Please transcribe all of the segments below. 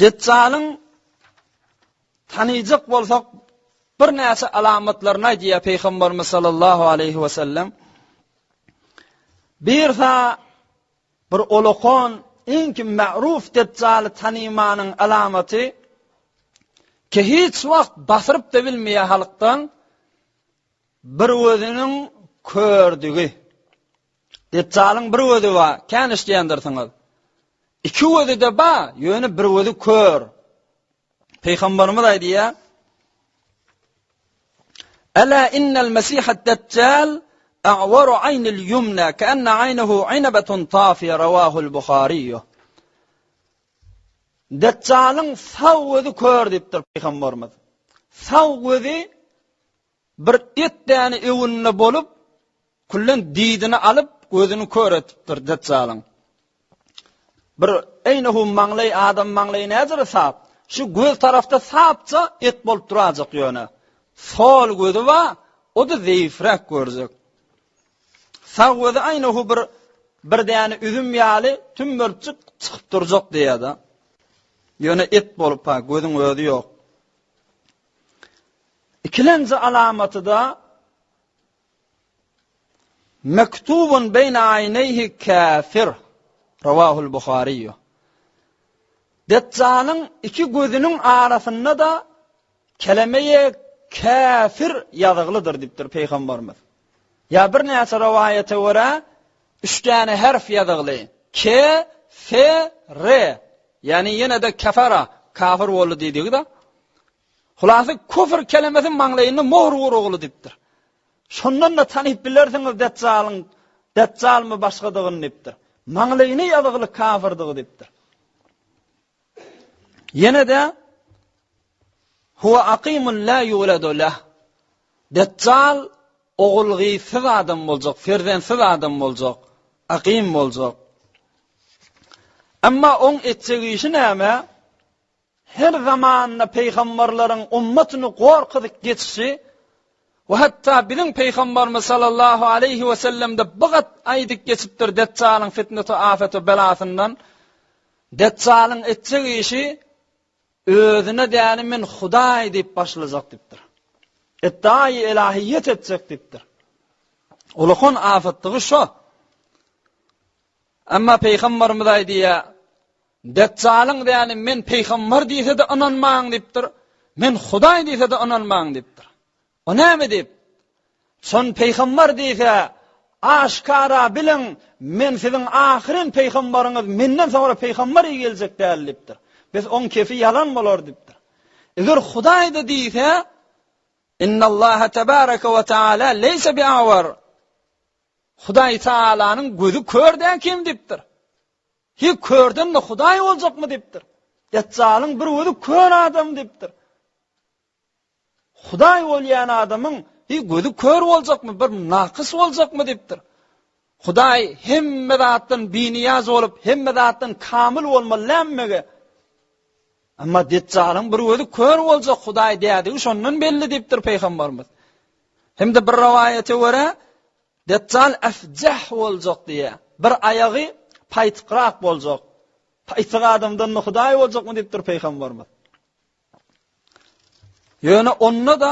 Deçjalyň tanyjak bolsak birnäçe alamatlaryny aýdýar Pygamberimiz sallallahu aleýhi we sellem. Birsa bir olakan iň ki ma'ruf Deçjaly tanymanyň alamaty ki hiç wagt basyryp-da bilmeýär halkdan bir gözüniň kördügi. Deçjalyň bir gözi bar, kän eşidýändirsiňiz. Iki gözi-de bar, ýöne bir gözi kör. Pygamberimiz aýdýar, Ela innel mesihad deçjal a'waru aynil ýumna keenne aynehu inabetun tafiye rawahul Buhariýu. Deçjalyň sag gözi kör diýipdir Pygamberimiz. Sag gözi Bir et däne öwünde bolup, küllen didini alyp, gözüni kör etipdir Deçjalyň. Bir eýnehu maňlaý adam maňlaýy näjere sap? Şu göz tarapda sapça et bolup durajak ýöne. Sol gözi bar, o-da zeýifräk görjek. Sag gözi aýnehu bir bir däne üzüm ýaly tümmerçik çykyp durjak diýýär-de. Ýöne et bolup-ha, gözüň özi ýok. Ikilenji alamaty-da Mektubun beýne aýneýhi käfir. Rawahul Buhariýu. Deçjalyň iki gözüniň arasynda-da kelemeýe käfir ýazyglydyr diýipdir Pygamberimiz. Ýa birnäçe rowaýata görä üç däne herf ýazygly. K, F, R. Ýagny ýene-de kefara, kafir boldy diýdigi-de. Hulasy küfr kelemesi maňlaýynda mohr urugly diýipdir. Şondan-da tanyp bilersiňiz Deçjalyň Deçjalmy başgadygyny diýipdir. Maňlaýyna ýazygly kafirdygy diýipdir. Ýene-de Huwa aqimun la yuladu lah. Deçjal ogul-gyzsyz adam boljak, perzentsiz adam boljak, akym boljak. Emma oň etjek işi näme? Her zamanda pygamberleriň ummatyny gorkuzyp geçişi we hatda biziň pygamberimiz sallallahu aleýhi we sellemde bigat aýdyp geçipdir Deçjalyň fitneti afeti belasyndan Deçjalyň etjek işi özüne däli men Hudaý diýip başlajak diýipdir. Iddiaýy elahiýet etjek diýipdir. Ulakan afatdygy şo. Emma pygamberimiz aýdýar Deçjalyň däli men pygamber diýse-de ynanmaň diýipdir. Men Hudaý diýse-de ynanmaň diýipdir. O näme diýip? Şon pygamber diýse, aşkara biliň, men siziň ahyryn pygambaryňyz, menden soňra pygamber geljek däl diýipdir. Biz oň kefi ýalan bolar diýipdir. Eger Hudaý-da diýse, Innallaha tebaraka we taala leýse bi'awar. Hudaý Taalanyň gözi kör däl kim diýipdir. Hi körden-de Hudaý boljakmy diýipdir. Deçjalyň bir gözi kör adam diýipdir. Hudaý bolýan adamyň hi gözi kör boljakmy, bir nakys boljakmy diýipdir. Hudaý hemme zatdan biniýaz bolup, hemme zatdan kamyl bolmaly dälmege. Emma Deçjalyň bir gözi kör boljak Hudaý dädigi şondan belli diýipdir pygamberimiz. Hem-de bir rowaýata görä, Deçjal efjeh boljak diýýär. Bir aýagy paýtykrak boljak. Paýtyk adamdan-da Hudaý boljakmy diýipdir pygamberimiz. Ýöne onda-da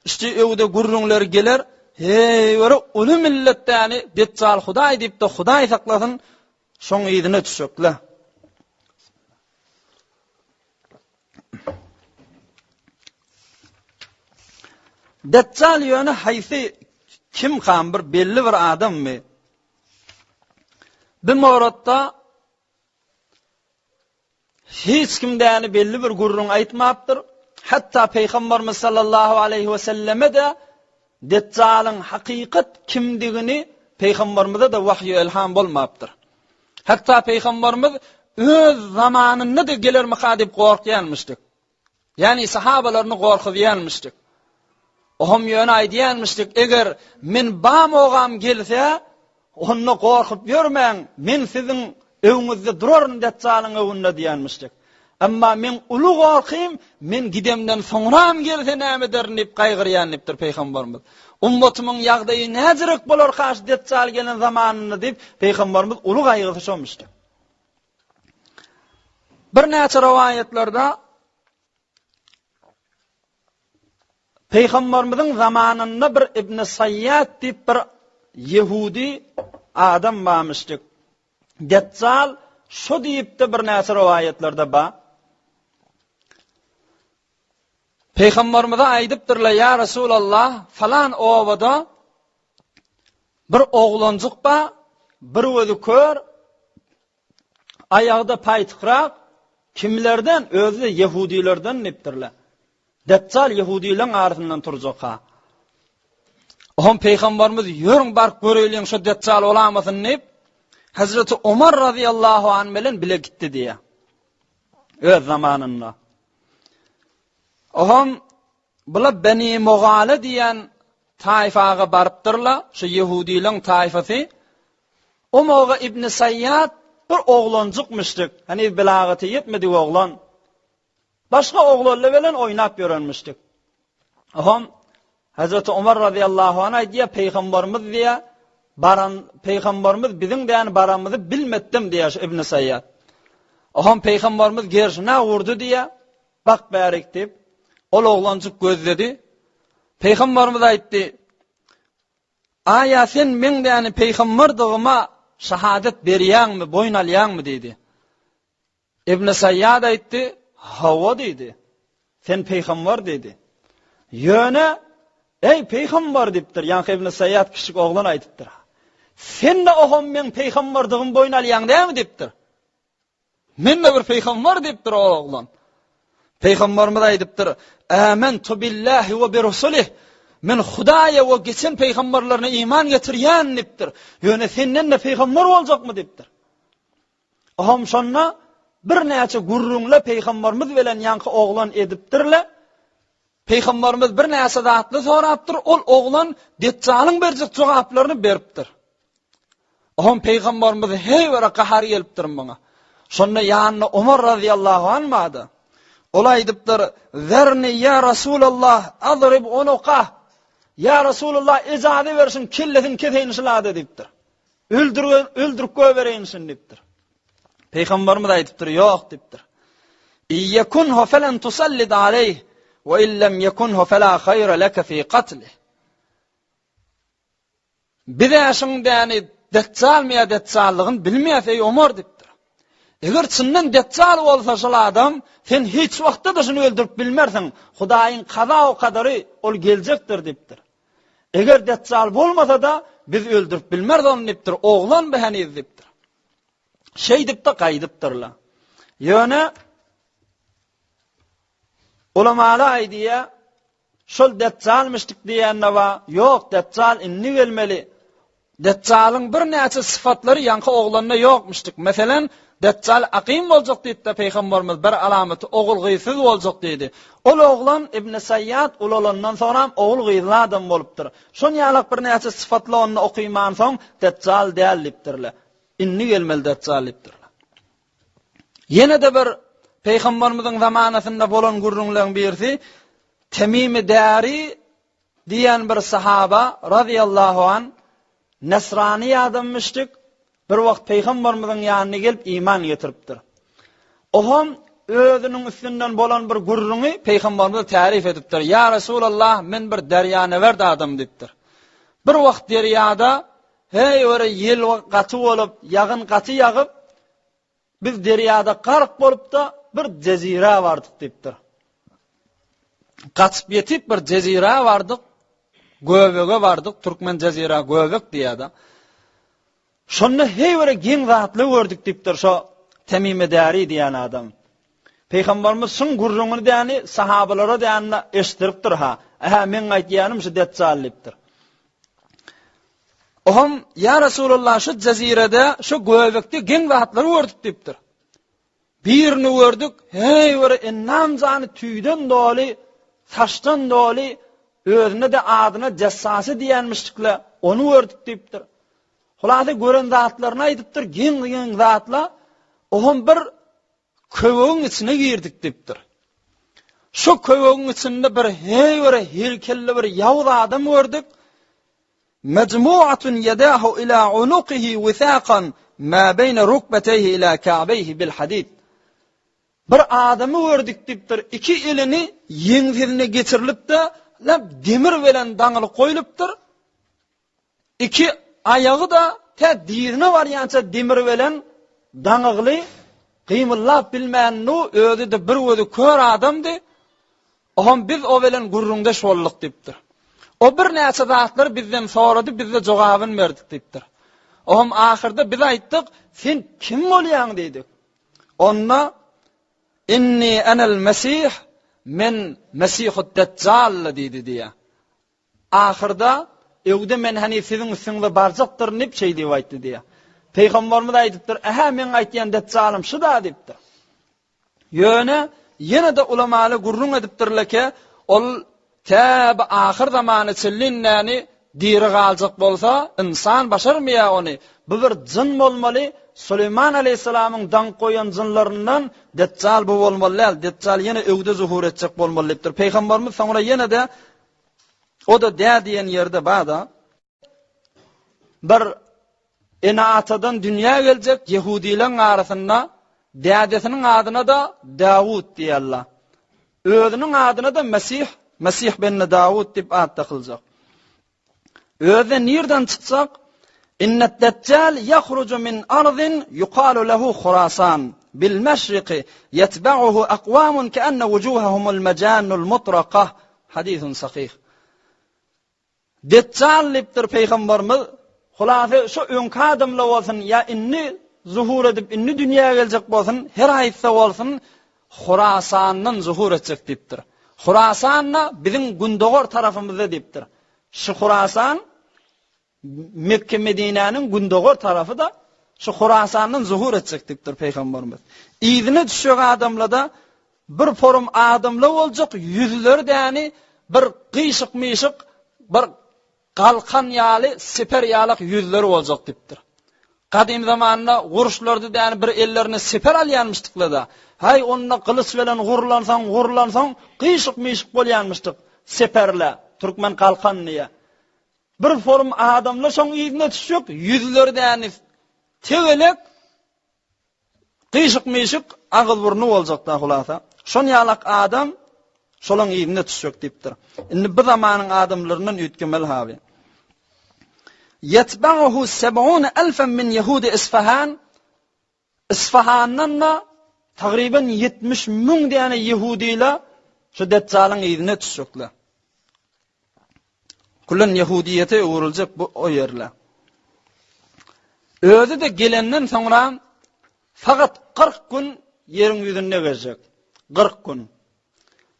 işte öwde gürrüňler geler, heý, göre uly milletdäni Deçjal Hudaý diýip-de Hudaý saklasyn, şoň yzyna düşekle. Deçjal ýöne haýsy kimkam bir belli bir adammy? Bir moratda hiç kim däni belli bir gürrüň aýtmapdyr. Hatda Pygamberimiz sallallahu aleýhi we selleme-de Deçjalyň hakykat kimdigini Pygamberimize-de wahýu elham bolmapdyr. Hatda Pygamberimiz öz zamanynda-da gelermika diýip gorkýanmyşdyk. Ýagny sahabalaryny gorkuzýanmyşdyk. Ohm ýöne aýdýanmyşdyk, eger men bamogam gelse, onda gorkup ýörmäň, men siziň öňüňizde duraryn Deçjalyň öňünde diýenmişdik. Emma meň uly gorkym, men gidemden soňram gelse näme ederin diýip gaýgyrýan diýipdir Pygamberimiz. Ummatymyň ýagdaýy näjirek bolarka şu Deçjal gelen zamanynda diýip, Pygamberimiz uly gaýgysy şomuşdy. Birnäçe rowaýatlarda Pygamberimiziň zamanynda bir Ibn Saýýad diýip bir ýehudi adam barmyşdyk. Deçjal şo diýip-de birnäçe rowaýatlarda bar. Pygamberimize aýdypdyrlar, Ýa Resulallah, falan obada bir oglanjyk bar, bir gözi kör, Aýagda paýtykrak kimlerden, özi-de ýehudylardan diýipdirler. Deçjal ýehudylaryň arasyndan turjak-ha. Oňa pygamberimiz ýörüň baryp göreýliň şo deçjal bolamasyn diýip, Hazreti Omar razyýallahu anh bilen bile gitdi diýýär. Öz zamanynda. Oňa Bular Beni Mugala diýen taýfaga barypdyrlar, şu ýehudylaryň taýfasy. Umaga ibn Saýýad bir oglanjykmyşdyk, heniz belagata ýetmedik oglan. Başga oglanlar bilen oýnap ýörenmişdik. Oňam Hazreti Omar razyýallahu anh aýdýar, Pygamberimiz diýýär, baran pygamberimiz biziň däni baranymyzy bilmetdim diýýär şu Ibn Saýýad. Oňam pygamberimiz gerşine urdy diýýär. Bak bärik diýip, ol oglanjyk gözledi. Pygamberimiz aýtdy, Aýa sen meň däni pygamberdygyma şahadat berýäňmi, boýun alýaňmy diýdi. Ibn Saýýad aýtdy, Hawa diýdi. Sen pygamber diýdi. Ýöne, eý pygamber diýipdir, ýaňky Ibn Saýýad kiçijik oglan aýdypdyr. Sen-de oham meň pygamberdygymy boýun alýaň dämi diýipdir. Men-de bir pygamber diýipdir o oglan. Pygamberimiz aýdypdyr, Amentu billahi we bi rusulih. Men Hudaýa we geçen pygamberlerine iman getirýän diýipdir. Ýöne senden-de pygamber boljakmy diýipdir. Ohm şonda birnäçe gürrüňle pygamberimiz bilen ýaňky oglan edipdirle. Pygamberimiz birnäçe zatly sorapdyr, ol oglan Deçjalyň berjek jogaplaryny beripdir. Oňa pygamberimiz heý bir gahary gelipdir muňa. Şonda ýanynda Omar razyýallahu anh bardy. Ol aýdypdyr, Zerni ýa Resulallah, adrib unuka. Ýa Resulallah, ijaza berşiň, kellesini keseýin şulada diýipdir. Öldür, öldürip goýbereýin şuny diýipdir. Pygamberimiz aýdypdyr, ýok diýipdir. Iýekunhu felen tusallid aleýh we illem yekunhu fela haýra leke fi katlih. Biz-ä şuň däni Deçjalmy ýa Deçjallygyny bilmeýäs, eý Omar diýipdir. Eger çyndan Deçjal bolsa şol adam, sen hiç wagtda-da şuny öldürip bilmersiň. Hudaýyň kaza-u kadary ol geljekdir diýipdir. Eger Deçjal bolmasa-da, biz öldürip bilmeris ony diýipdir. Oglan bu heniz diýipdir. Şeýdip-de gaýdypdyrlar. Ýöne ulamalar aýdýar, Şol Deçjalmyşdyk diýende bar, ýok, Deçjal indi gelmeli. Deçjalyň birnäçe sypatlary ýaňky oglanda ýokmuşdyk. Meselem, Deçjal akym boljak diýipdi Pygamberimiz, bir alamaty ogul-gyzsyz boljak diýdi. Ol oglan Ibn Saýýad ulalandan soňram ogul-gyzly adam bolupdyr. Şon ýalak birnäçe sypatlar onda okymansoň, Deçjal däl diýipdirler. Indi gelmeli Deçjal diýipdirler. Ýene-de bir Pygamberimiziň zamanasynda bolan gürrüňleriň birisi Temimi Dari diýen bir sahaba razyýallahu an Nesrany adam müşrik bir wagt Pygamberimiziň ýanyna gelip iman getiripdir. Oňam özüniň üstünden bolan bir gürrüňi Pygamberimize täryf edipdir. Ýa Resulallah, men bir derýanewert adam diýipdir. Bir wagt derýada heý bir ýel gaty bolup, ýagyn gaty ýagyp, Biz derýada gark bolup-da, bir jezirä bardyk diýipdir. Gaçyp ýetip bir jezirä bardyk, göbege bardyk, türkmen jezirä göbek diýýär-de. Şonda heý bir geň zatlar gördük diýipdir şo Temime Däri diýen adam. Pygamberimiz şuň gürrüňini däni sahabalara däni eşitdiripdir-ha. Ähä, meň aýtýanym şu Deçjal diýipdir. Oňam, Ýa Resulallah, şu jezirede, şu göbekde geň zatlary gördük diýipdir. Birini gördük, heý bir endam jany tüýden doly, saçdan doly, özüne-de adyna Jessasy diýenmişdikle, ony gördük diýipdir. Hulasa gören zatlaryny aýdypdyr, geň-geň zatla. Oňam bir Köwegiň içine girdik diýipdir. Şo köwegiň içinde bir heý bir heýkelli bir ýawuz adam gördük. Mejmuatun ýedahu ila unukihi wisakan ma beýne rukbeteyhi ila ka'beyhi bil hadid. Bir adamy gördük diýipdir, iki elini ýeňsesine geçirilip-de, demir bilen daňylyp goýlupdyr. Iki aýagy-da tä dyzyna barýança demir bilen daňygly, gymyldap bilmändu, özi-de bir gözi kör adamdy. Oňam biz o bilen gürrüňdeş bolduk diýipdir. O birnäçe zatlary bizden sorady, biz-de jogabyny berdik diýipdir. Oňam ahyrda biz aýtdyk, sen kim bolýaň diýdik. Onda Inni enel Mesih, men Mesihud-Deçjal diýdi diýýär. Ahyrda, Öwde men heniz siziň üstüňize barjakdyryn diýip, şeý diýip aýtdy diýýär. Pygamberimiz aýdypdyr, Ähä, meň aýtýan Deçjalym şu-da diýipdir. Ýöne, ýene-de ulamaly gürrüň edipdirler ki, ol tä bi ahyr zamana çenli indäni diri galjak bolsa, ynsan başarmaýar ony. Bu bir jyn bolmaly, Süleýman aleýhissalamyň daňyp goýan jynlaryndan Deçjal bu bolmaly däl, Deçjal ýene öwde zuhur etjek bolmaly diýipdir. Pygamberimiz soňra ýene-de O-da dä diýen ýerde bar-da. Bir ene-atadan dünýä geljek ýehudileň arasynda dädesiniň adyna-da Dawut diýerler. Özüniň adyna-da Mesih, Mesih benne Dawut diýip at dakyljak. Özi nirden çykjak? Innet-Deçjal ýahruju min arzin ýukalu lehu Hurasan bil meşriki ýetba'uhu akwamun keenne wujuhahumul mejannul mutraka Hadisun sahyh. Deçjal diýipdir Pygamberimiz, hulasy şu öňki adamlar bolsun ýa indi zuhur edip indi dünýä geljek bolsun, her haýsy bolsun Hurasandan zuhur etjek diýipdir. Hurasan-da biziň gündogar tarapymyzda diýipdir. Şu Hurasan Mekge Medinäniň gündogar tarapy-da şu Hurasandan zuhur etjek diýipdir Pygamberimiz. Yzyna düşjek adamlarda Bir forum adamla boljak ýüzleri däni bir gyşyk-myşyk bir galkan ýaly siper ýalak ýüzleri boljak diýipdir. Gadym zamanda guruşlarda däni bir ellerine siper alýanmyşdykla-da. Haý onda gylyç bilen gurlansoň gurlansoň gyşyk-myşyk bolýanmyşdyk siperle, türkmen galkan diýýär. Bir forum adamla şoň yzyna düşjek ýüzleri däni tegelek Gyşyk-myşyk agyz-burny boljakda hulasa. Şon ýalak adam şolaň yzyna düşjek diýipdir. Indi bu zamanyň adamlaryndan üýtgemeli haby. Ýetba'uhu seb'une elfen min ýehudi Isfahan Isfahandan-da tagryban 70 müň däne ýehudiler şu Deçjalyň yzyna düşjekler. Küllen ýehudiýete öwrüljek bu o ýerler. Özi-de gelenden soňra fakat 40 gün ýeriň ýüzünde gezjek. 40 gün.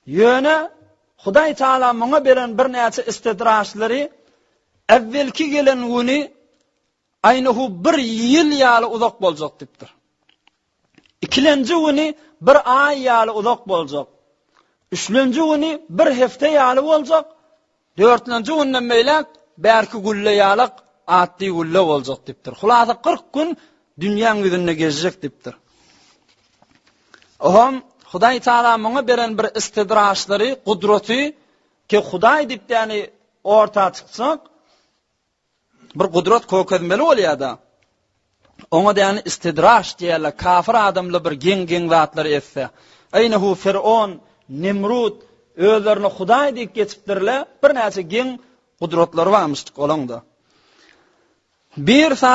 Ýöne Hudaý Taala muňa beren birnäçe istidraçlary äwwelki gelen güni Aýnahu bir ýyl ýaly uzak boljak diýipdir. Ikilenji güni bir aý ýaly uzak boljak. Üçlenji güni bir hepde ýaly boljak. Dörtlenji günden beýläk bärki gülle ýalak atdy gülle boljak diýipdir. Hulasa 40 gün dünýäň ýüzünde gezjek diýipdir. Ohm Hudaý Taala muňa beren bir istidraçlary, gudraty ki Hudaý diýip ýani orta çykjak. Bir gudrat kökezmeli bolýar-da. Oňa däni istidraç diýerler, kafir adamlar bir geň-geň zatlary etse. Eýnehu Firon, Nemrut özlerine hudaý diýip geçipdirler, birnäçe geň gudratlary barmyşdyk olaň-da. Bir sa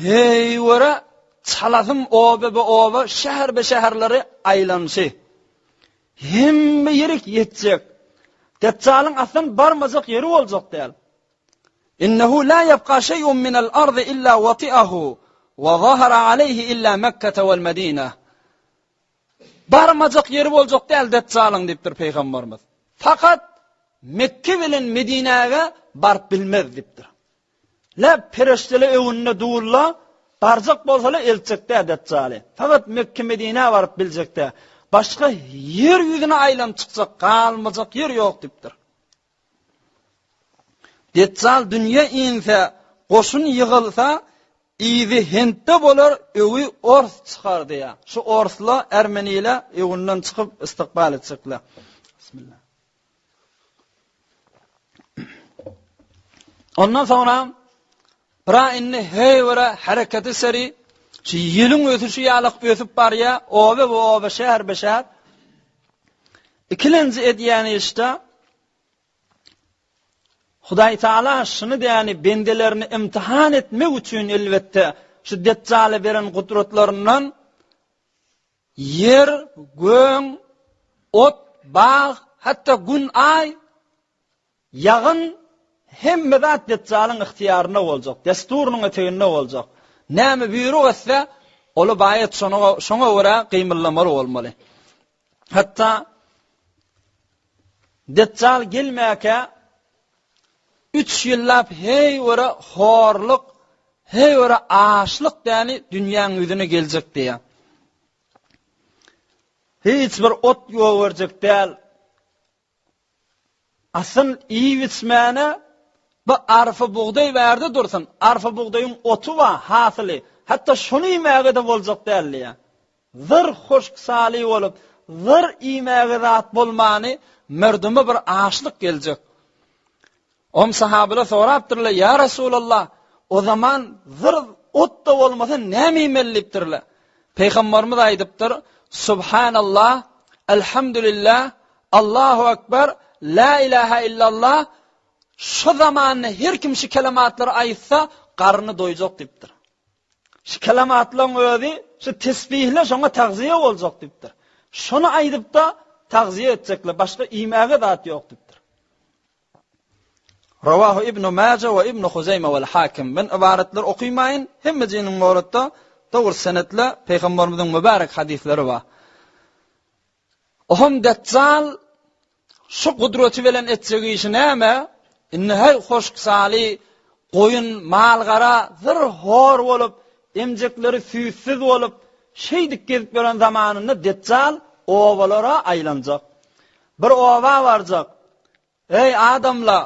heýwere çalasym oba-be-oba, şäher-be-şäherleri aýlanyşy. Hemme ýerik ýetjek. Deçjalyň aslan barmajak ýeri boljak däl. Innehu la ýebka şeý'un minel ardy illa wati'ahu we zahara aleýhi illa Mekkete wel Medine. Barmajak ýeri boljak däl Deçjalyň diýipdir Pygamberimiz. Fakat Mekke bilen Medinäge baryp bilmez diýipdir. Lä perişdele öňünde durla, barjak bolsala eltjek däl Deçjaly. Fakat Mekke Medinä baryp biljek däl. Başga ýer ýüzüne aýlanyp çykjak, galmajak ýer ýok diýipdir. Deçjal dünýä inse, goşun ýygylsa, yzy Hintde bolar, öwi ors çykar diýýär. Şu orsla, ermenile öňünden çykyp istikbal etjekler. Bismillah. Ondan soňra bira indi heýwere hereketi seri. Şu ýeliň ösüşi ýalak ösüp barýar, oba be oba, şäher be şäher. Ikilenji edýän işde Hudaý Taala şuny däni bendelerini imtihan etmek üçin elbetde şu Deccala beren gudratlaryndan ýer, göň, ot, bag, hatda gün, aý Ýagyn hemme zat Deçjalyň ygtyýarynda boljak, dessurynyň eteginde boljak. Näme buýruk etse, oly baýat şoňa görä gymyldamaly bolmaly. Hatda Deçjal gelmäkä üç ýyllap heý göre horluk, heý göre açlyk däni dünýäň ýüzüne geljek diýýär. Hiç bir ot ýowerjek däl. Asyl iýip-içmäne bu arpa-bugdaý bärde dursun, arpa-bugdaýyň oty bar, hasyly, hatda şony iýmäge-de boljak däl diýýär. Zyr huşk-saly bolup, zyr iýmäge zat bolmany merduma bir açlyk geljek. Om sahabalar sorapdyrlar, Ýa Resulallah, o zaman zyr ot-da bolmasa näme iýmeli diýipdirler. Pygamberimiz aýdypdyr, Subhanallah, Elhamdülillah, Allahu Ekber, La ilaha illallah, şu zamanda her kim şu kelematlary aýtsa, garny doýjak diýipdir. Şu kelematlaryň özi, şu tesbihler şoňa tagziýe boljak diýipdir. Şony aýdyp-da tagziýe etjekler, başga iýmäge zat ýok diýipdir. Rawahu Ibn Maja we Ibn Huzeýme wal Hakim. Men ybaratlary okymaýyn, hemmejiniň noratda dogry senetle Pygamberimiziň mübärek hadyslary bar. Oham Deçjal şu gudraty bilen etjek işi näme? Indi heý hoşksaly goýun, mal-gara zyr hor bolup, emjekleri süýtsüz bolup, şeýdip gezip ýören zamanynda Deçjal obalara aýlanjak. Bir oba barjak. Eý, adamlar!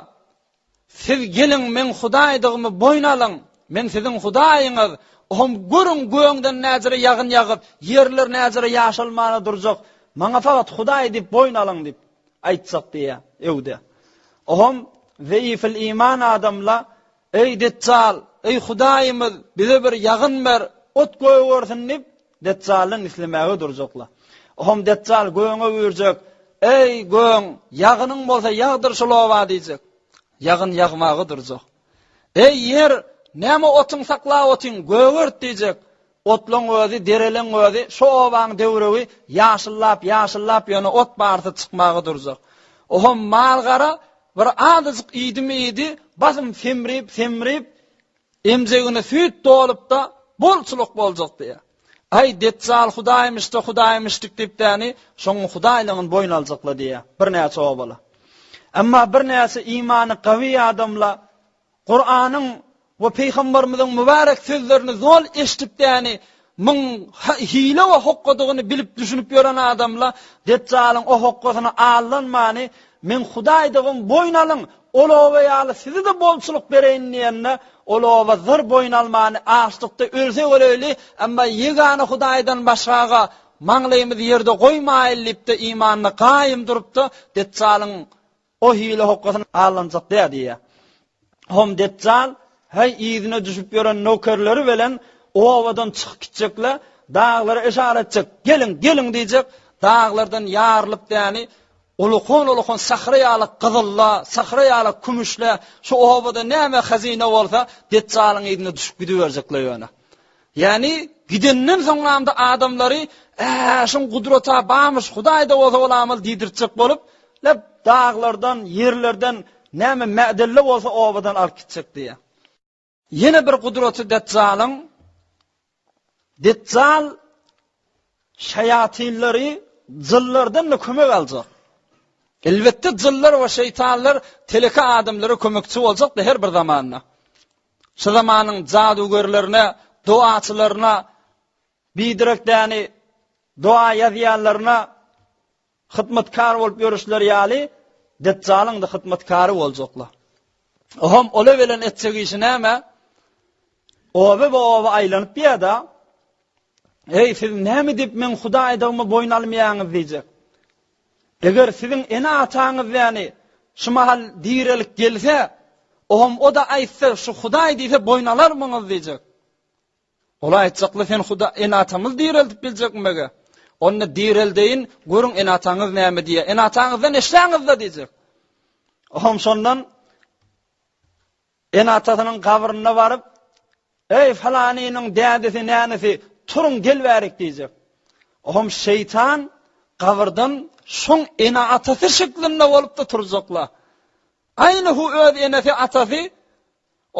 Siz geliň, meň Hudaýdygymy boýun alyň! Men siziň Hudaýyňyz! Ohm görüň, gögden näjere ýagyn ýagyp, ýerler näjere ýaşalmana durjak. Maňa fakat Hudaý diýip boýun alyň diýip aýtjak diýýär, öwde. Ohm zeýifil iman adamlar, Eý, Deçjal! Eý, Hudaýymyz! Bize bir ýagyn ber, ot gögersin diýip, Deçjaldan islemäge durjaklar. Ohm Deçjal göňe üýrjek, Eý, göň, ýagynyň bolsa ýagdyr şul oba diýjek. Ýagyn ýagmaga durjak. Eý, ýer, näme otuň saklap otyň, gögert diýjek. Otlaň özi, dereleň özi, şo obaň döwregi ýaşyllap, ýaşyllap ýöne ot barysy çykmaga durjak. Ohm mal-gara bir azajyk iýdimi iýdi, basym semrip, semrip, Emjegine süýt dolup-da, bolçulyk boljak diýýär. Aý, Deçjal hudaýmyş-da, hudaýmyşdyk diýip däni, şoň hudaýlygyny boýun aljaklar diýýär birnäçe obalar. Emma birnäçe imany gawy adamlar Kuranyň we pygamberimiziň mübärek sözlerini zol eşidip däni, muň hile we hokgadygyny bilip düşünip ýören adamlar Deçjalyň o hokgasyna aldanmany, Meň Hudaýdygym boýun alyň, ol oba ýaly sizi-de bolçulyk bereýin diýende, ol oba zyr boýun almany, açlykda ölsek öleýli, emma ýegana Hudaýdan başgaga maňlaýymyzy ýerde goýmaýyl diýip-de imanyna gaýym durupdy, Deçjalyň o hile hokgasyna aldanjak däl diýýär. Hom Deçjal, häý, yzyna düşüp ýören nökerleri bilen obadan çykyp gitjekle, daglara yşara etjek, Geliň, geliň diýjek, daglardan ýarylyp däni, ulukan-ulukan sahra ýaly gyzylla, sahra ýaly kümüşle, şu obada näme hazyna bolsa, Deçjalyň yzyna düşüp gidiberjekle ýöne. Ýagny, gidenden soňramda adamlary, Ä, şuň gudrat-a barmyş, Hudaý-da bolsa bolamyz diýdirtjek bolup, lep daglardan, ýerlerden näme mädelle bolsa obadan alyp gitjek diýýär. Ýene bir gudraty Deçjalyň, Deçjal şaýatynlary jynlardan-da kömek aljak. Elbetde jynlar we şeýtanlar teleke adamlara kömekçi boljakdy her bir zamanda. Şu zamanyň jadygörlerine, dogaçylaryna, biderek däni doga ýazýanlaryna hytmatkar bolup ýörüşleri ýaly, Deçjalyň-da hytmatkary boljaklar. Ohm ola bilen etjek işi näme? Oba-oba aýlanyp ýa-da, Eý, siz näme diýip meň Hudaýdygymy boýun almaýaňyz diýjek. Eger siziň ene-ataňyz ýany şu mahal direlip gelse, ohm o-da aýtsa, şu Hudaý diýse boýun alarmyňyz diýjek. Olar aýtjaklar, sen Huda, ene-atamyzy direldip biljekmi mege? Onda direldeýin, görüň ene-ataňyz näme diýýär. Ene-ataňyzdan eşläňiz-de diýjek. Ohm şondan ene-atasynyň gabryna baryp, Eý, falanynyň dädesi, nänesi, turuň gel bärik diýjek. Ohm şeýtan gabyrdan şoň ene-atasy şeklinde bolup-da turjaklar. Aýny hu öz enesi, atasy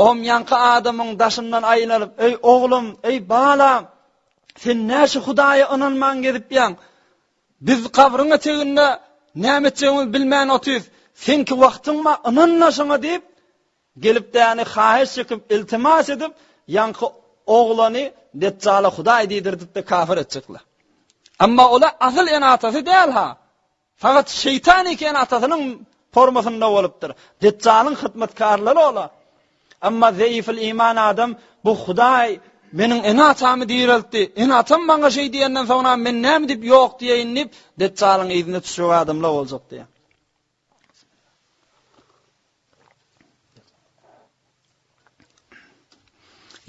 Ohm ýaňky adamyň daşyndan aýlanyp, Eý, oglum, eý, balam, sen näçe Hudaýa ynanman gezipýäň? Biz gabryň eteginde näme etjegimizi bilmän otyrys. Seňki wagtyň bar, ynan-da şoňa diýip, gelip däni haýyş çekip, iltimas edip, ýaňky oglany Deçjala Hudaý diýdirdip-de kafir etjekler. Emma olar asyl ene-atasy däl-ha. Fakat şeýtan eken atasynyň formasynda bolupdyr. Deçjalyň hyzmatkarlary olar. Emma zeýifil iman adam bu Hudaý meniň ene-atamy direltdi. Ene-atam maňa şeý diýenden soňra men näme diýip ýok diýeýin diýip Deçjalyň yzyna düşjek adamlar boljak diýýär.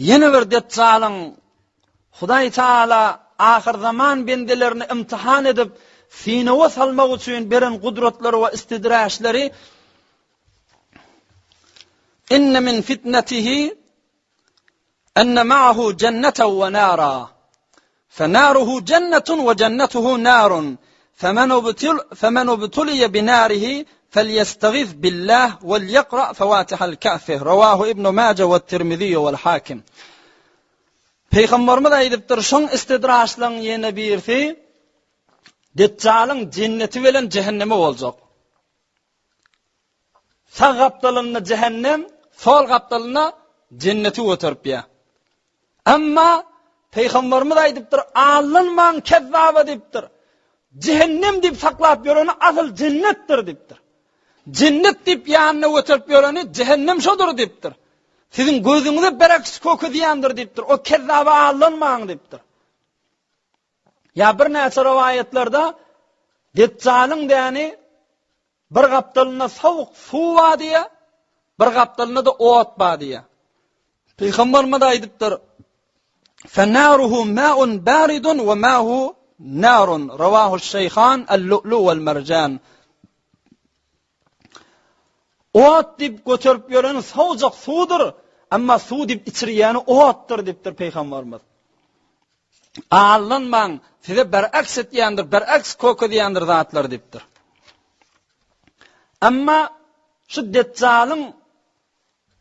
Ýene bir Deçjalyň Hudaý Taala ahyrzaman bendelerini imtihan edip, synawa salmak üçin beren gudratlary we istidraçlary Inne min fitnetihi Enne ma'ahu jenneten we nara. Fenaruhu jennetun we jennetuhu narun. Femen ubtil femen ubtuliye binarihi felyestagiz billah vel yekra fevatihal kahfi. Rawahu Ibn Maje we Tirmizi we'l Hakim. Peygamberimiz aýdypdyr, şoň istidraçlaryň ýene birisi Deçjalyň jenneti bilen cehennemi boljak. Sag gapdalynda jähennem, sol gapdalynda jenneti göteripýär. Emma Pygamberimiz aýdypdyr, aldanmaň kezzaba diýipdir. Jähennem diýip saklap ýöreni asyl jennetdir diýipdir. Jennet diýip ýanyna göterip ýöreni jähennem şodur diýipdir. Siziň gözüňize bereks kökezýändir diýipdir. O kezzaba aldanmaň diýipdir. Ýa birnäçe rowaýatlarda Deçjalyň däni Bir gapdalynda sowuk suw bar diýýär, bir gapdalynda-da ot bar diýýär. Pygamberimiz aýdypdyr, Fenaruhu ma'un baridun we ma'hu narun. Rawahu Şeyhan El-Lu'lu wal Marjan. Ot diýip göterip ýöreni sowujak suwdur, emma suw diýip içirýäni otdur diýipdir Pygamberimiz. Aldanmaň, size beraks etýändir, beraks kökezýändir zatlar diýipdir. Emma şu Deçjalyň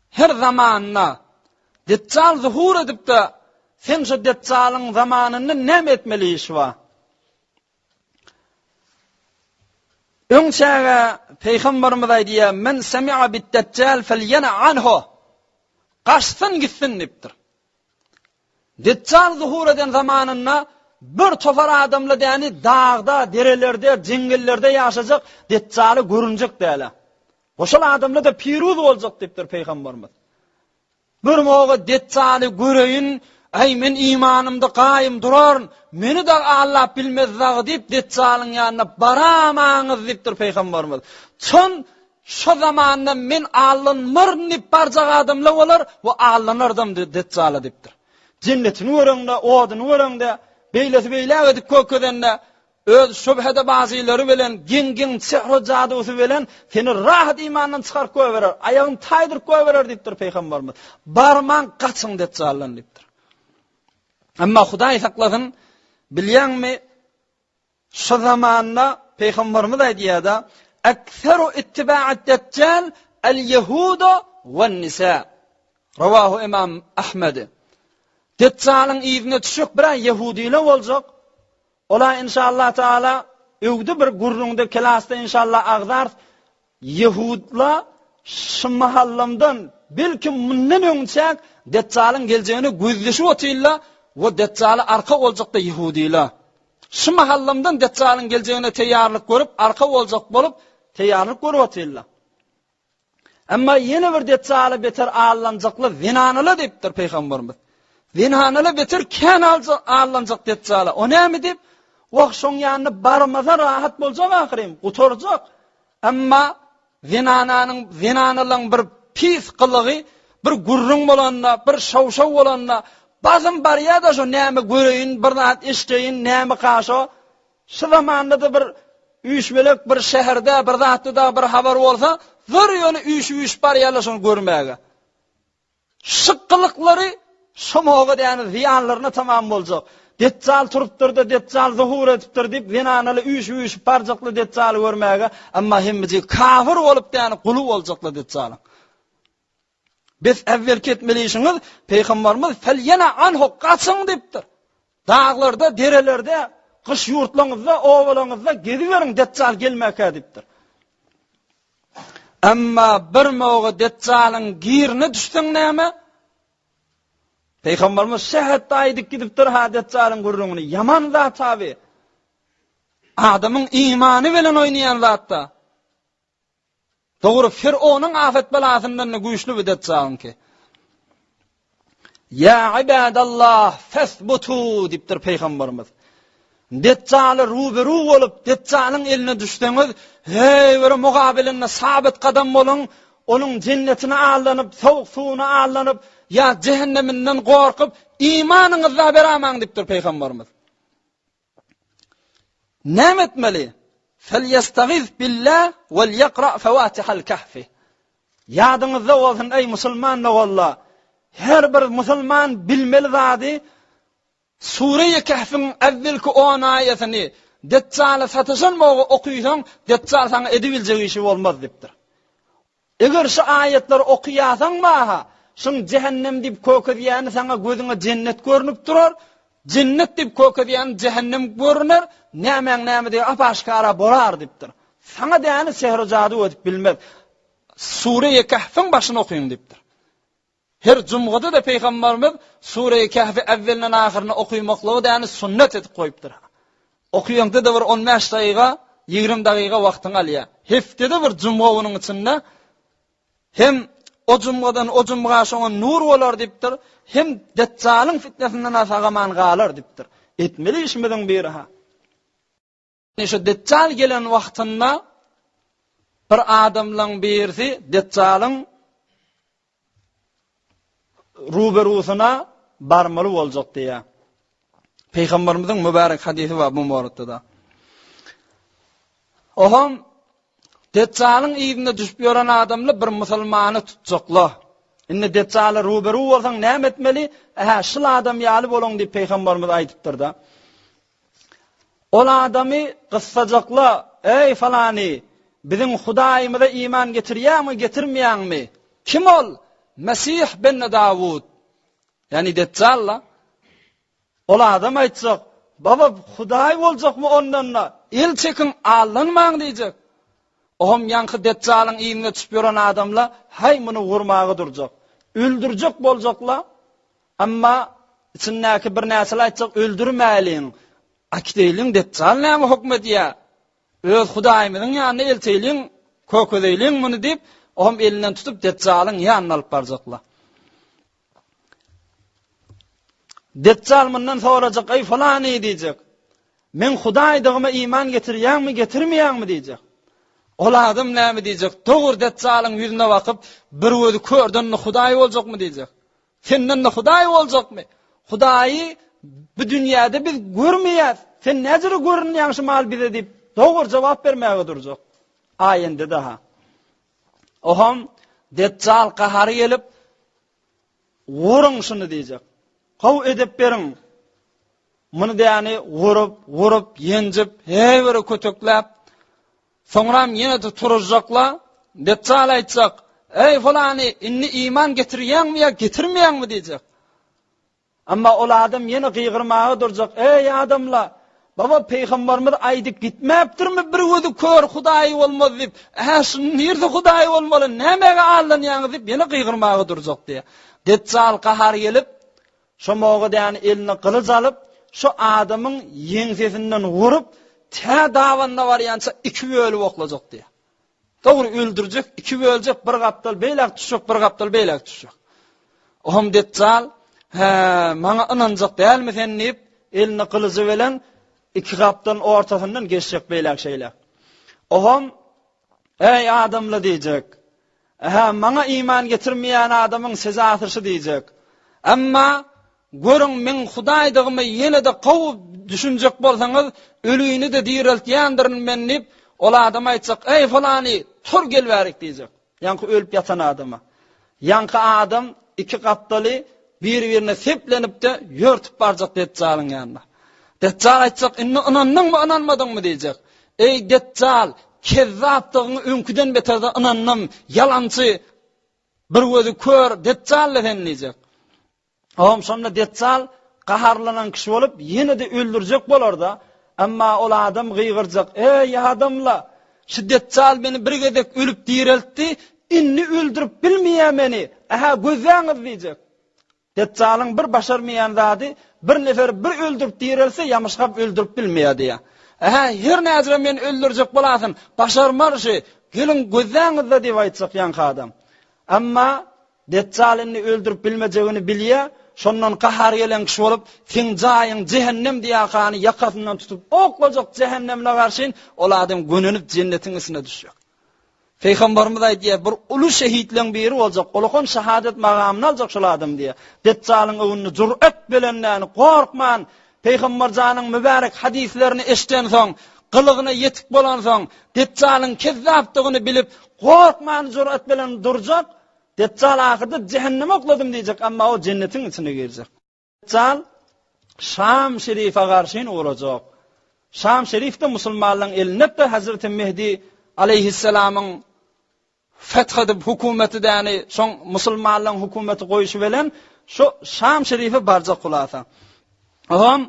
her zamanynda Deçjal zuhur edip-de, sen şu Deçjalyň zamanynda näme etmeli iş bar? Öň çäge Pygamberimiz aýdýar, Men semi'a bid-Deçjal felyena anhu. Gaçsyn gitsin diýipdir. Deçjal zuhur eden zamanynda bir topar adamla däni dagda, derelerde, jeňňellerde ýaşajak Deçjaly görünjek dälä. We şol adamla-da piruz boljak diýipdir Pygamberimiz. Bir moga Deçjaly göreýin, äý men imanymda gaýym duraryn, meni dag allap bilmez dagy diýip Deçjalyň ýanyna baramaňyz diýipdir Pygamberimiz. Çon Şo zamanda men allanmaryn diýip barjak adamlar bolar we allanardam Deçjala diýipdir. Jennetini göreňde, oduny göreňde, beýlesi beýläk edip görkezende, öz şübhede bazylary bilen, geň-geň sehru-jadusy bilen seni rahat imandan çykaryp goýberer, aýagyny taýdyryp goýberer diýipdir Pygamberimiz. Barmaň, gaçyň Deçjaldan diýipdir. Emma Hudaý saklasyn, bilýäňmi, Şu zamanda Pygamberimiz aýdýar-da, Ekseru ittiba'id Deçjal el-Ýehudu wen-nisa. Rawahu Imam Ahmed. Deçjalyň yzyna düşjek bir-ä ýehudiler boljak. Olar inşallah taala öwdi bir gürrüňde klasda inşallah agzarys. Ýehudlar şu mahallamdan, belki mundan öňçäk Deçjalyň geljegine gözleşip otyrlar we Deçjala arka boljakda ýehudylar. Şu mahallamdan Deçjalyň geljegine teýýarlyk görüp, arka boljak bolup, teýýarlyk görüp otyrlar. Emma ýene bir Deçjala beter allanjaklar zenanalar diýipdir Pygamberimiz. Zenanalar beter kän allanjak Deçjala. O näme diýip, wah şoň ýanyna barmasa rahat boljak ahyryn, gutarjak. Emma zenananyň, zenanalaň bir pis gylygy bir gürrüň bolanda, bir şaw-şaw bolanda, Basym barýa-da şo näme göreýin, bir zat eşdeýin, nämeka şo. Şu zamanda-da bir üýşmelek bir şäherde, bir zatda-da bir habar bolsa, zyr ýöne üýşüp-üýşüp barýarlar şony görmäge. Şykgylyklary şomaga däni zyýanlaryna tamam boljak. Deçjal turupdyr-da, Deçjal zuhur edipdir diýip, zenanaly üýşüp-üýşüp barjaklar Deçjaly görmäge, emma hemmejigi kafir bolup däni guly boljaklar Deçjalyň. Bes äwwelki etmeli işiňiz, Pygambarymyz felýena anhu gaçyň diýipdir. Daglarda, derelerde, gyş ýurtlaryňyzda, obalaryňyzda geziberiň Deçjal gelmäkä diýipdir. Emma bir moga Deçjalyň girine düşseň näme? Pygambarymyz şähetde aýdyp gidipdir ha Deçjalyň gürrüňini. Ýaman zat abi. Adamyň imany bilen oýnaýan zatda. Dogry, Firownyň afet belasyndan-da güýçli bu Deçjalyňky. Ýa ibadallah, fesbutu diýipdir pygamberimiz. Deçjala ruberu bolup, Deçjalyň eline düşseňiz, heý, bir mugabilinde sabit gadam boluň, onuň jennetine aldanyp, sowuk suwuna aldanyp, ýa jehenneminden gorkup, imanyňyzda beramaň diýipdir pygamberimiz. Näme etmeli? Felýestagiz billah vel ýekra fawatihal kahfi. Ýadyňyzda bolsun eý musulman doganlar, her bir musulman bilmeli zady Sure-i Kehfiň äwwelki on aýatyny Deçjala sataşan bogy okysaň, Deçjal saňa edibiljek işi bolmaz diýipdir. Eger şu aýatlary okaýasaň maha, şuň jähennem diýip kökezýäni saňa gözüňe jennet görnüp durar, jennet diýip kökezýäni jähennem görüner, nämäň nämedigi ap-aşgara bolar diýipdir. Saňa däni sehr-u-jadu edip bilmez. Sure-i Kehfiň başyny okyň diýipdir. Her jumgada-da Pygamberimiz Sure-i Kehfi äwwelinden ahyryna okymaklygy däni sünnet edip goýupdyr. Okyýaňda-da bir on bäş dagyga, ýigrimi dagyga wagtyňy alýar. Hepdede bir jumga onuň içinde hem o jumgadan o jumga şoňa nur bolar diýipdir, hem Deçjalyň fitnesinden sag-aman galar diýipdir. Etmeli işimiziň biri-ha. Şu Deçjal gelen wagtynda bir adamlaň birisi Deçjalyň ruberusyna barmaly boljak diýýär. Pygamberimiziň mübärek hadysy bar bu moratda-da. Oham Deçjalyň yzyna düşüp ýören adamlar bir musulmany tutjaklar. Indi Deçjala ruberu bolsaň näme etmeli? Ähä, şul adam ýaly boluň diýip pygamberimiz aýdypdyr-da. Ol adamy gyssajakla, Eý, falany, biziň Hudaýymyza iman getirýäňmi, getirmeýäňmi? Kim ol? Mesih benne Dawud. Ýagny Deçjal-la. Ol adam aýtjak, Baba, Hudaý boljakmy ondan-da? El çekiň, aldanmaň diýjek. Ohm ýaňky Deçjalyň yzyna düşüp ýören adamla, haý, muny urmaga durjak. Öldürjek boljakla. Emma içindäki birnäçeler aýtjak, Öldürmäliň, äkideýliň, Deçjal näme höküm edýär? Öz Hudaýymyzyň ýanyna elteýliň, kökezeýliň muny diýip, oňam elinden tutup Deçjalyň ýanyna alyp barjaklar. Deçjal mundan sorajak, Eý, falany diýjek. Meň Hudaýdygyma iman getirýäňmi, getirmeýäňmi diýjek. Ol adam näme diýjek? Dogry Deçjalyň ýüzüne bakyp, bir gözi körden-de Hudaý boljakmy diýjek. Senden-de Hudaý boljakmy? Hudaýy bu dünýäde biz görmeýäs. Sen näjere görünýäň şu mal bize diýip, dogry jogap bermäge durjak. Aýende-de-ha. Oham Deçjal gahary gelip, Guruň şuny diýjek. Gowy edep beriň. Muny diýäni gurup, gurup, ýenjip, heý bir kötekläp, soňram ýene-de turuzjakla, Deçjal aýtjak, Eý, pylany, indi iman getirýäňmi ýa getirmeýäňmi diýjek. Emma ol adam ýene gygyrmaga durjak, Eý, adamlar! Baba, pygamberimiz aýdyp gitmäpdirmi, bir gözi kör Hudaýy bolmaz diýip? Ä, şunuň nirde Hudaýy bolmaly, nämäge aldanýaňyz diýip, ýene gygyrmaga durjak diýýär. Deçjal gahary gelip, şo mogadäni eline gylyç alyp, şo adamyň ýeňsesinden urup, tä dabanyna barýança iki bölüp oklajak diýýär. Dogry öldürjek, iki böljek, bir gapdal beýläk düşjek, bir gapdal beýläk düşjek. Oham Deçjal, Hä, maňa ynanjak dälmi sen diýip, eline gylyjy bilen iki gapdalyň ortasyndan geçjek beýläk-şeýläk. Oham, Eý, adamlar diýjek, Hä, maňa iman getirmeýän adamyň sezasy şu diýjek. Emma. Görüň, meň Hudaýdygymy ýene-de gowy düşünjek bolsaňyz, ölini-de direltýändirin men diýip, ol adama aýtjak, Eý, pylany, tur gel bärik diýjek. Ýaňky ölüp ýatan adama. Ýaňky adam iki gapdaly bir-birine seplenip-de, ýörtüp barjak Deçjalyň ýanyna. Deçjal aýtjak, Indi ynandyňmy, ynanmadyňmy diýjek. Eý, Deçjal, kezzapdygyňy öňküden beter-de ynandym, ýalançy, bir gözi kör Deçjal-la sen diýjek. Oňam şonda Deçjal gaharlanan kişi bolup, ýene-de öldürjek bolar-da, emma ol adam gygyrjak, Eý, adamla! Şu Deçjal meni bir gezek ölüp direltdi, indi öldürip bilmeýär meni, ä-hä, gözläňiz diýjek. Deçjalyň bir başarmaýan zady, bir neferi bir öldürip direlse, ýamyşgap öldürip bilmeýär diýýär. Ä-hä, her näjirem meni öldürjek bolasyn, başarmar şi, geliň gözläňiz-de diýip aýtjak ýaňky adam. Emma Deçjal indi öldürip bilmejegini bilýär, şondan gahary gelen kişi bolup, Seň jaýyň jähennem diýakany ýakasyndan tutup oklajak jähennemine garşyn ol adam gönenip jennetiň içine düşjek. Pygamberimiz aýdýar, bir uly şehitleň biri boljak, ulakan şahadet magamyny aljak şol adam diýýär. Deçjalyň öňünde jüret bilen gorkman, Pygamber janyň mübärek hadyslaryny eşdensoň, gylygyna ýetik bolansoň, Deçjalyň kezzapdygyny bilip, gorkman jüret bilen durjak, Deçjal ahyrda jähenneme okladym diýjek, emma o jennetiň içine girjek. Deçjal Şam şerife garşyn urajak. Şam şerif-de musulmanlaryň elinde-de Hazreti Mehdi aleýhissalamyň feth edip hökümeti däni şoň musulmanlaryň hökümeti goýşy bilen şu Şam şerife barjak hulasa. Oňam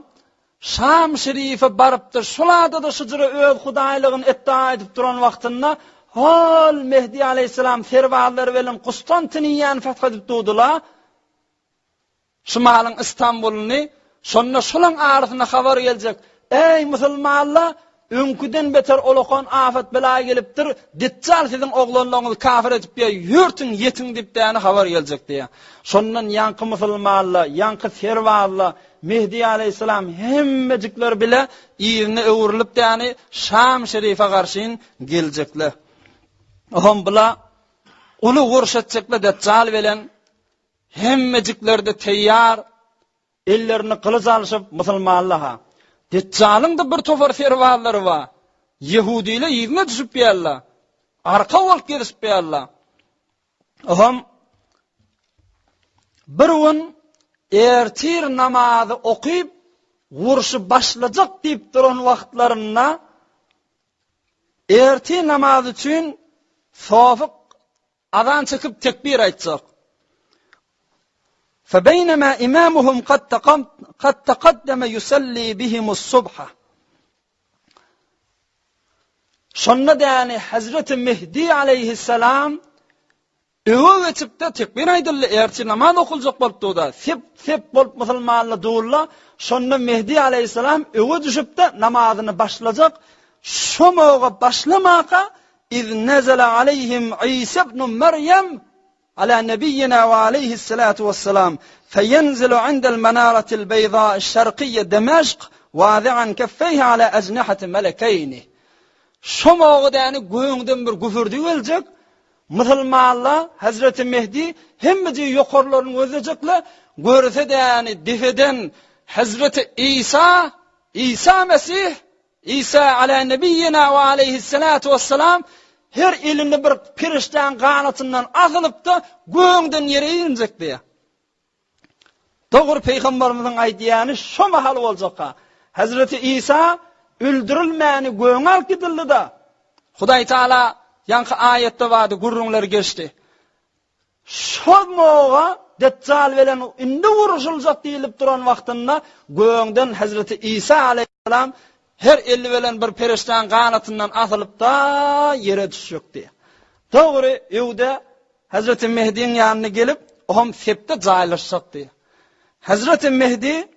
Şam şerife barypdyr. Şol adada şu jüre öz hudaýlygyny etdaa edip duran wagtynda hol Mehdi aleýhissalam serbazlary bilen Kustantiniýany feth edip durdylar. Şumalyň Istanbulyny, şonda şolaň arasynda habar geljek, Eý, musulmanlar, öňküden beter ulakan afat-bela gelipdir, Deçjal siziň oglanlaryňyzy kafir edip ýör, ýörtüň, ýetiň diýip däne habar geljek diýýär. Şondan ýaňky musulmanlar, ýaňky serbazlar, Mehdi aleýhissalam hemmejikler bile yzyna öwrülip däni Şam şerife garşyn geljekler. Ohm bula uly uruş etjekler Deçjal bilen Hemmejikleri-de teýýar, ellerinde gylyç alşyp, musulmanlar-ha. Deçjalyň-da bir topar serbazlary bar. Ýehudylar yzyna düşüp ýärler. Arka bolup gezişip ýärler. Oňam bir gün ertir namazy okyp, urşy başlajak diýip duran wagtlarynda ertir namazy üçin sofuk Azan çekip tekbir aýtjak. Febeýnema imamuhum kad kad taqaddama yusalli bihimus subha. Şonda däni Hazreti Mehdi aleyhisselam öňe geçipde tekbir aýdyldy, ertir namaz okuljak bolup durda, sep sep bolup musulmanlar durla, şonda Mehdi aleyhisselam öňe düşüpde namazyny başlajak, şo moga başlamaka Iz nezele aleýhim Isa ibnu Merýem ala nebiýina we aleýhissalatu wessalam feýenzilu indel menaratil beýza'i şerkiýe Demeşk wazi'an keffeýhi ala ejnihati melekeýni. Şo mogudäni göňden bir güpürdi geljek, musulmanlar Hezreti Mehdi hemmejigi ýokarlaryny gözlejekler, görse däni depeden Hezreti Isa, Isa Mesih Isa ala nebiýina we aleýhissalatu wessalam her elinde bir perişdäň ganatyndan asylypda göňden ýere injek diýýär. Dogry pygamberimiziň aýdýany şo mahal boljakka. Hazreti Isa öldürilmäni göňe alyp gidildi-da. Hudaý Taala ýaňky aýatda bardy gürrüňler geçdi. Şol moga Deçjal bilen indi uruşyljak diýlip duran wagtynda göňden Hezreti Isa aleýhissalam her eli bilen bir perişdäň ganatyndan asylyp-da ýere düşjekdi. Dogry öwde Hezreti Mehdiň ýanyna gelip, oam sepde jaýlaşjakdy. Hezreti Mehdi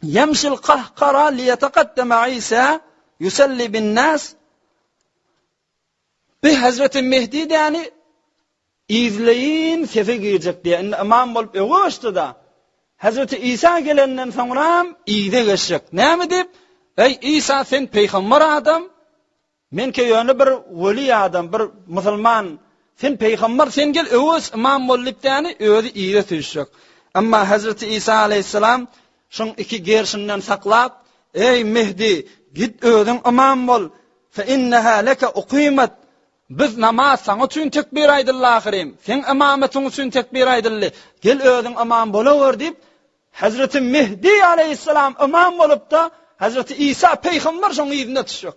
Ýemşil kahkara liýetekaddeme Isa ýuselli bin-nas Bi Hezreti Mehdi däni yzleýin sefe girjek diýýär. Indi ymam bolup öňe geçdi-da. Hezreti Isa gelenden soňram yza geçjek. Näme diýip? Eý Isa sen peýgamber adam, menkä ýöne bir weli adam, bir musulman. Sen peýgamber, sen gel öňe geç, ymam bol diýip däni özi yza süýşjek. Emma Hezreti Isa aleýhissalam şoň iki gerşinden saklap, Eý, Mehdi, git özüň ymam bol, fe inneha leke ukymet, Biz namaz saňa üçin tekbir aýdyldy ahyryn, seň ymamatyň üçin tekbir aýdyldy, gel özüň ymam bolawer diýip, Hezreti Mehdi aleýhissalam ymam bolupda, Hezreti Isa peýgamber şoň yzyna düşjek.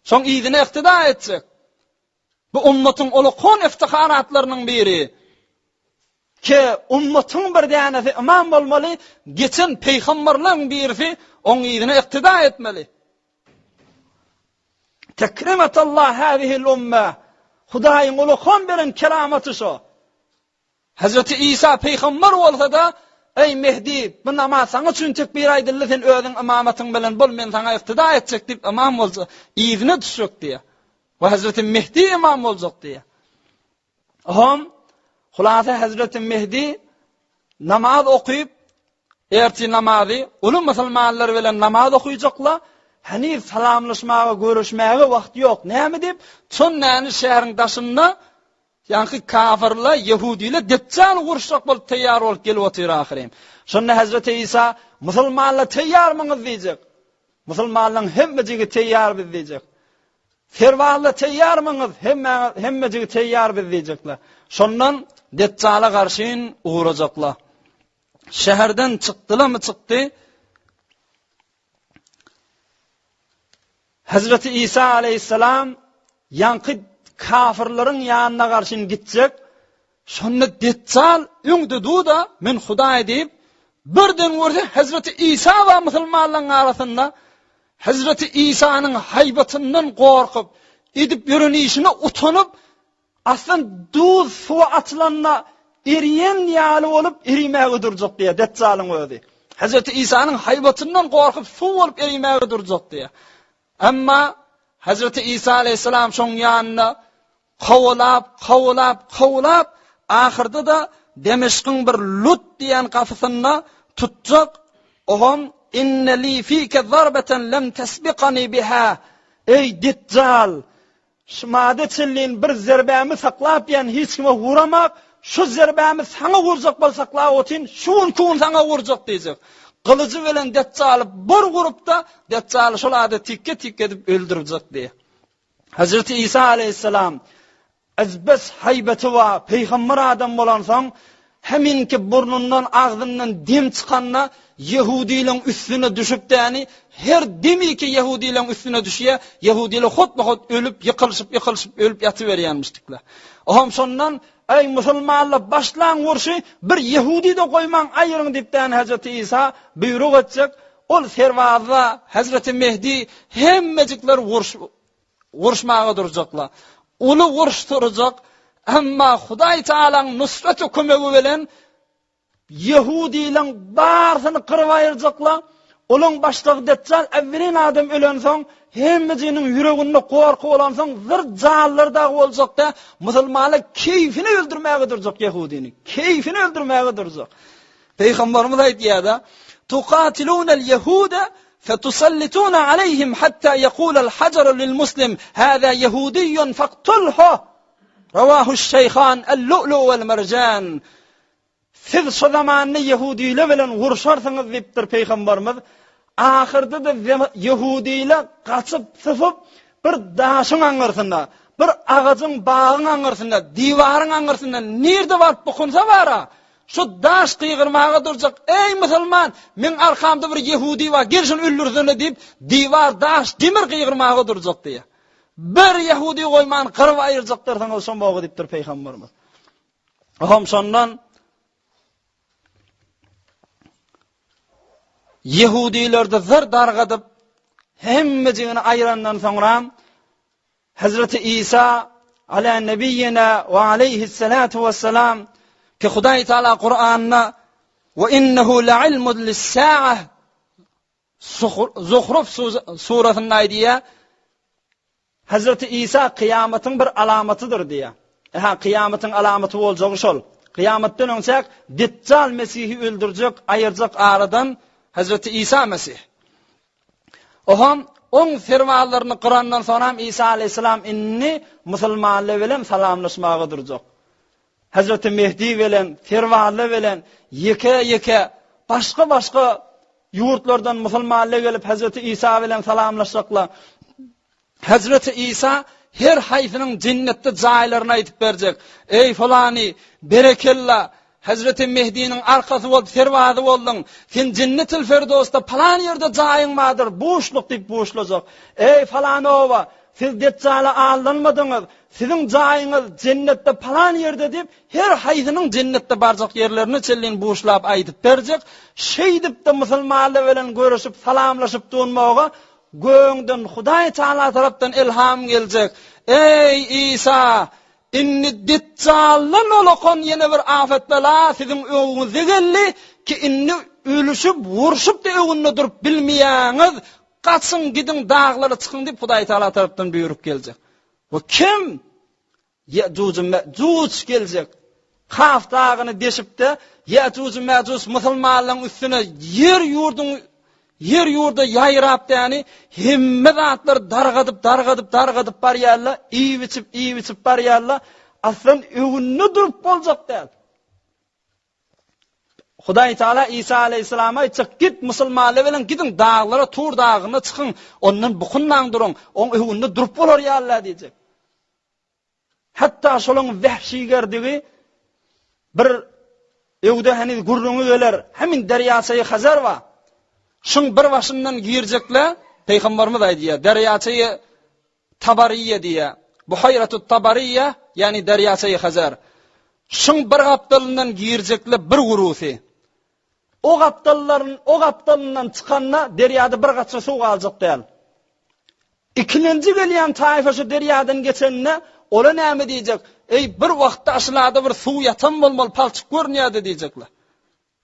Şoň yzyna iktida etjek. Bu ummatyň ulukon iftiharatlarynyň biri. Ke ummatyň bir dänesi ymam bolmaly, geçen peýgamberleň birisi oň yzyna iktida etmeli. Tekrimetallah hâzihil umme. Hudaýyň ulukon beren keramaty şo. Hezreti Isa peýgamber bolsa-da, Eý, Mehdi, bu namaz saňa üçin tekbir aýdyldy, sen özüň ymamatyň bilen bol, men saňa yktyda etjek diýip, ymam bolsa, yzyna düşjek diýýär. We Hezreti Mehdi ymam boljak diýýär. Hom, hulasa Hezreti Mehdi namaz okyp, ertir namazy uly musulmanlar bilen namaz okyjaklar, heniz salamlaşmaga, görüşmäge wagt ýok. Näme diýip, çon näni şäheriň daşynda Ýaňky kafyrlar, ýehudiler Deçjaly uruşjak bolup teýýar bolup gelip otyr ahyryn. Şonda Hezreti Isa, Musulmanlar teýýarmyňyz diýjek. Musulmanlaryň hemmejigi teýýar biz diýjek. Serbazlar teýýarmyňyz? Hemmäňiz hemmejigi teýýar biz diýjekler. Şondan Deçjala garşyn ugrajaklar. Şäherden çykdylarmy çykdy? Hezreti Isa aleýhissalam ýaňky kafyrlaryň ýanyna garşyn gitjek, şonda Deçjal öňde dur-da, men Hudaý diýip, birden görse Hezreti Isa bar musulmanlaryň arasynda, Hezreti Isanyň haýbatyndan gorkup, edip ýören işine utanyp, Aslan duz suwa atylanda eriýen ýaly bolup erimäge durjak diýýär Deçjalyň özi. Hezreti Isanyň haýbatyndan gorkup suw bolup erimäge durjak diýýär. Emma Hezreti Isa aleýhissalam şoň ýanyna kowalap, kowalap, kowalap, ahyrda-da Demeşkiň bir Lut diýen gapysynda tutjak, Oňam inne li fike zarbeten lem tesbikani biha. Eý Deçjal, Şu mada çenlin bir zerbämi saklap ýan hiç kime wuramak, şu zerbämi saňa wurjak bolup saklap otyryn, şu günki gün saňa wurjak diýjek. Gylyjy bilen Deçjaly bir urupda, Deçjaly şol ada tikge-tikge edip öldürjek diýýär. Hezreti Isa aleýhissalam ezbes haýbaty bar, pygamber adam bolansoň, Heminki burnundan, agzyndan dem çykanda ýehudylaň üstüne düşüp däni, her demiki ýehudylaň üstüne düşýä, ýehudylar hotma-hot ölüp, ýykylyşyp, ýykylyşyp ölüp ýatyberýänmişdikler. Ohm şondan, Eý, musulmanlar, başlaň urşy, bir ýehudy-da goýmaň, aýyryň diýip däni Hezreti Isa buýruk etjek, ol serbazlar, Hezreti Mehdi hemmejikler urş Uruşmaga durjaklar. Uly uruş turjak, emma Hudaý Tagalaň nusraty kömegi bilen ýehudileň barysyny gyryp aýyrjaklar. Olaň başlygy Deçjal äwwelin adam ölensoň, hemmejiniň ýüreginde gorky bolansoň, zyr janlar dagy boljakda, musulmanlar keýfine öldürmäge durjak ýehudini. Keýfine öldürmäge durjak. Pygamberimiz aýdýar-da, Tukatilunel ýehude fetusallituna aleýhim hatta ýekulel hajaru lil muslim hâzâ ýehudiýun faktulhu. Rawahuş şeýhan el-lu'lu wel merjan. Siz şo zamanda ýehudiler bilen urşarsyňyz diýipdir Pygamberimiz. Ahyrda-da ýehudiler gaçyp sypyp bir daşyň aňyrsynda, bir agajyň, bagyň aňyrsynda, diwaryň aňyrsynda nirde baryp bukunsa bara, Şu daş gygyrmaga durjak, Eý, musulman, meň arkamda bir ýehudi bar, gel şuny öldürsene diýip, diwar, daş, demir gygyrmaga durjak diýýär. Bir ýehudi goýman gyryp aýyrjakdyrsyňyz şo mogy diýipdir pygamberimiz. Ohm şondan ýehudilerde zyr dargadyp, hemmejigini aýyrandan soňra Hezreti Isa ala nebiýina we aleýhissalatu wessalam ki Hudaý Taala Kuranda we innehu la'ilmun lis-sa'a Zuhruf surasynda aýdýar. Hezreti Isa kyýamatyň bir alamatydyr diýýär. Aha, kyýamatyň alamaty boljagy şol. Kyýamatdan öňçäk Deçjal Mesihi öldürjek, aýyrjak aradan Hezreti Isa Mesih. Ohm oň serbazlaryny gyrandan soňam Isa aleýhissalam indi musulmanlar bilen salamlaşmaga durjak. Hezreti Mehdi bilen, Serwally bilen ýeke-ýeke başga-başga ýurtlardan musulmanlar gelip Hezreti Isa bilen salamlaşjaklar. Hezreti Isa her haýsynyň jennetde jaýlaryny aýdyp berjek. Eý falany, berekella, Hezreti Mehdiniň arkasy bolup serbazy bolduň. Sen Jennetil Ferdosda palan ýerde jaýyň bardyr, buşluk diýip buşlajak. Eý falan oba, siz Deçjala aldanmadyňyz. Siziň jaýyňyz jennetde palan ýerde diýip, her haýsynyň jennetde barjak ýerlerine çenlin buşlap aýdyp berjek. Şeýdip-de musulmanlar bilen görüşip, salamlaşyp durmaga Gögden Hudaý Tagala tarapdan ylham geljek. Eý, Isa! Indi Deçjaldan ulakan ýene bir afet-bela siziň öňüňize geldi, ki indi ölüşip, urşup-da öňünde durup bilmeýäňiz, gaçyň, gidiň, daglara çykyň diýip Hudaý Tagala tarapdan buýruk geljek. Bu kim? Ýe'juj Me'juj geljek. Kaf dagyny deşip-de, Ýe'juj Me'juj musulmanlaryň üstüne ýer ýurduň ýer ýurda ýaýrap däni hemme zatlary dargadyp, dargadyp, dargadyp barýarlar, iýip-içip, iýip-içip barýarlar. Aslan öňünde durup boljak däl. Hudaý Teala Isa aleýhissalama aýtjak, git musulmanlar bilen gidiň daglara, Tur dagyna çykyň, ondan bukunmaň duruň, oň öňünde durup bolar ýaly diýjek. Hatda şolaň wehşigerdigi bir öwde heniz gürrüňi geler, hemin derýaçaýy Hazar bar. Şuň bir başyndan girjekle, Pygamberimiz aýdýar, derýaçaýy Tabariýe diýýär. Buhaýratut Tabariýe, ýagny derýaçaýy Hazar. Şuň bir gapdalyndan girjekle bir gurusy. O gapdallaryn, o gapdalyndan çykanda derýada bir gatra suw galjak däl. Ikilenji gelýän taýfa şu derýadan geçende, ola näme diýjek? Eý, bir wagtda aşylada bir suw ýatan bolmaly, palçyk görünýärdi diýjekler.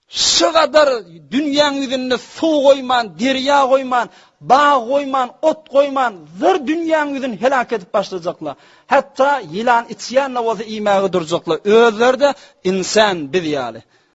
Şu gadar dünýäň ýüzünde suw goýman, derýa goýman, bag goýman, ot goýman, zyr dünýäň ýüzüni heläk edip başlajaklar. Hatda ýylan içýän-de bolsa iýmäge durjaklar. Özleri-de ynsan biz ýaly.